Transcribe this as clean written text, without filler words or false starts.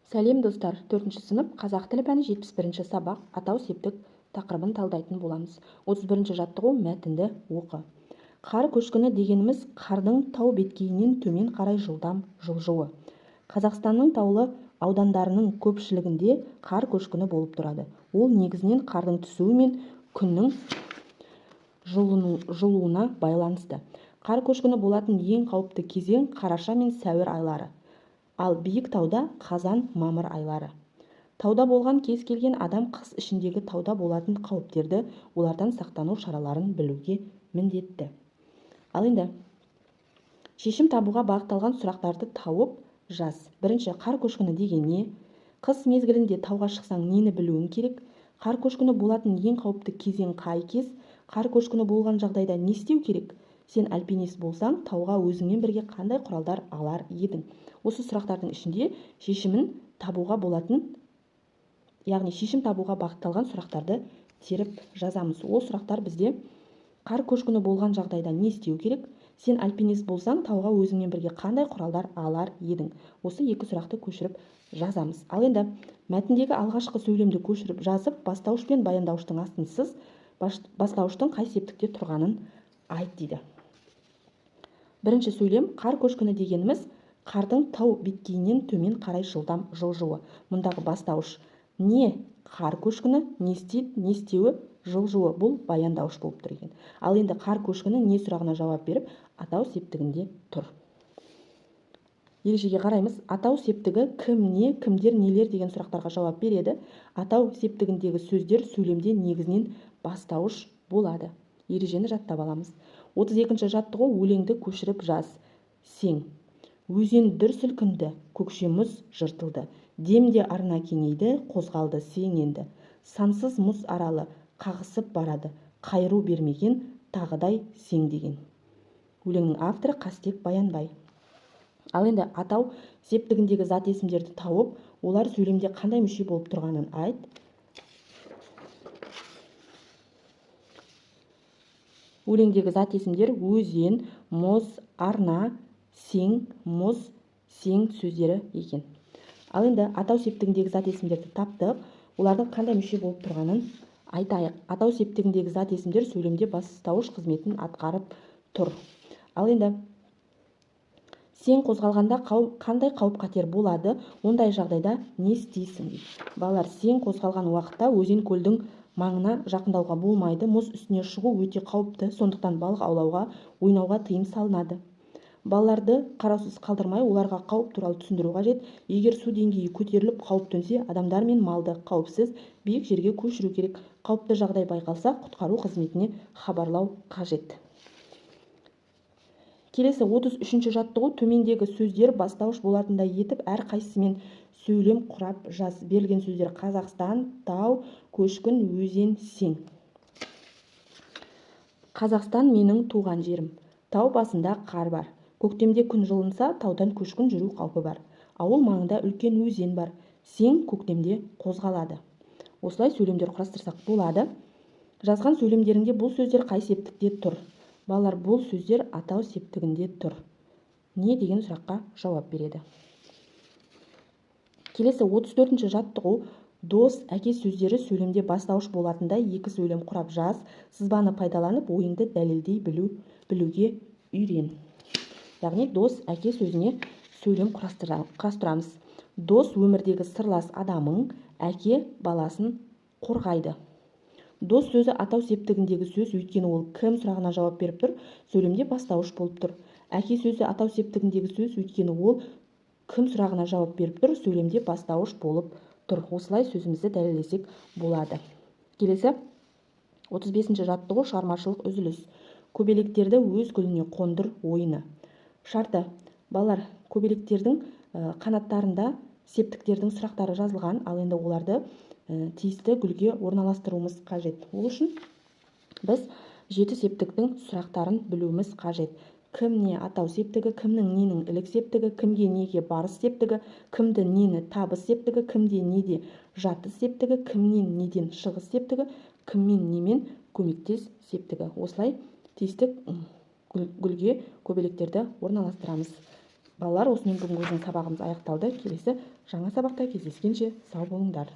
Сәлем, достар! Төртінші сынып, қазақ тілі пәні, 71-ші сабақ, атау септік тақырыбын талдайтын боламыз. 31-ші жаттығу, мәтінді оқы. Қар көшкіні дегеніміз – қардың тау беткейінен төмен қарай жылдам жылжуы. Қазақстанның таулы аудандарының көпшілігінде қар көшкіні болып тұрады. Ол негізінен қардың түсуі мен күннің жылуына байланысты. Қар көшкіні болатын ең қауіпті кезең – қараша мен сәуір айлары, ал биік тауда – қазан, мамыр айлары. Тауда болған кез келген адам қыс ішіндегі тауда болатын қауіптерді, олардан сақтану шараларын білуге міндетті. Ал енді шешім табуға бағытталған сұрақтарды тауып жаз. Бірінші, қар көшкіні деген не? Қыс мезгілінде тауға шықсаң, нені білуің керек? Қар көшкіні болатын ең қауіпті кезең қай кез? Қар көшкіні болған жағдайда не істеу керек? Сен альпинист болсаң, тауға өзіңмен бірге қандай құралдар алар едің? Осы сұрақтардың ішінде шешімін табуға болатын, яғни шешім табуға бағытталған сұрақтарды теріп жазамыз. Ол сұрақтар бізде: қар көшкіні болған жағдайда не істеу керек? Сен альпинист болсаң, тауға өзіңмен бірге қандай құралдар алар едің? Осы екі сұрақты көшіріп жазамыз. Ал енді мәтіндегі алғашқы сөйлемді көшіріп жазып, бастауыш пен баяндауыштың астын сыз, бастауыштың қай септікте тұрғанын айт дейді. Бірінші сөйлем: қар көшкіні дегеніміз – қардың тау беткейінен төмен қарай жылдам жылжуы. Мұндағы бастауыш не? Қар көшкіні. Не істейді, не істеуі? Жылжуы. Бұл баяндауыш болып тұр екен. Ал енді қар көшкіні не сұрағына жауап беріп, атау септігінде тұр. Ережеге қараймыз. Атау септігі кім, не, кімдер, нелер деген сұрақтарға жауап береді. Атау септігіндегі сөздер сөйлемде негізінен бастауыш болады. Ережені жаттап аламыз. 32-ші жаттығу, өлеңді көшіріп жаз. Сең. Өзен дүр сілкінді, көкше мұз жыртылды, демде арна кеңейді, қозғалды сең енді. Сансыз мұз аралы қағысып барады, қайыру бермеген тағыдай сең деген. Өлеңнің авторы – Қастек Баянбай. Ал енді атау септігіндегі зат есімдерді тауып, олар сөйлемде қандай мүше болып тұрғанын айт. Өлеңдегі зат есімдер – өзен, мұз, арна, сең, мұз, сең сөздері екен. Ал енді атау септігіндегі зат есімдерді таптық, олардың қандай мүше болып тұрғанын айтайық. Атау септігіндегі зат есімдер сөйлемде бастауыш қызметін атқарып тұр. Ал енді сең қозғалғанда қандай қауіп-қатер болады? Ондай жағдайда не істейсің дейді. Балалар, сең қозғалған уақытта өзен, көлдің маңына жақындауға болмайды. Мұз үстіне шығу өте қауіпті, сондықтан балық аулауға, ойнауға тыйым салынады. Балаларды қараусыз қалдырмай, оларға қауіп туралы түсіндіру қажет. Егер су деңгейі көтеріліп, қауіп төнсе, адамдар мен малды қауіпсіз, биік жерге көшіру керек. Қауіпті жағдай байқалса, құтқару қызметіне хабарлау қажет. Келесі 33-ші жаттығу. Төмендегі сөздер бастауыш болатындай етіп, әрқайсысымен сөйлем құрап жаз. Берілген сөздер: Қазақстан, тау, көшкін, өзен, сең. Қазақстан – менің туған жерім. Тау басында қар бар. Көктемде күн жылынса, таудан көшкін жүру қаупі бар. Ауыл маңында үлкен өзен бар. Сең көктемде қозғалады. Осылай сөйлемдер құрастырсақ болады. Жазған сөйлемдеріңде бұл сөздер қай септікте тұр? Балалар, бұл сөздер атау септігінде тұр. Не деген сұраққа жауап береді. Келесі 34-ші жаттығу. Дос, әке сөздері сөйлемде бастауыш болатындай екі сөйлем құрап жаз. Сызбаны пайдаланып, ойыңды дәлелдей білуге үйрен. Яғни дос, әке сөзіне сөйлем құрастырамыз. Дос – өмірдегі сырлас адамың, әке баласын қорғайды. Дос сөзі атау септігіндегі сөз, өйткені ол кім сұрағына жауап беріп тұр, сөйлемде бастауыш болып тұр. Әке сөзі атау септігіндегі сөз, өйткені ол кім сұрағына жауап беріп тұр, сөйлемде бастауыш болып тұр. Осылай сөзімізді дәлелдесек болады. Келесі 35-ші жаттығу, шығармашылық үзіліс. Көбелектерді өз гүліне қондыр ойыны. Шарты: балалар, көбелектердің қанаттарында септіктердің сұрақтары жазылған. Ал енді оларды тиісті гүлге орналастыруымыз қажет. Ол үшін біз жеті септіктің сұрақтарын білуіміз қажет. Кім, не – атау септігі, кімнің, ненің – ілік септігі, кімге, неге – барыс септігі, кімді, нені – табыс септігі, кімде, неде – жатыс септігі, кімнен, неден – шығыс септігі, кіммен, немен – көмектес септігі. Осылай тиісті гүлге көбелектерді орналастырамыз. Балалар, осымен бүгінгі біздің сабағымыз аяқталды. Келесі жаңа сабақта кездескенше сау болыңдар.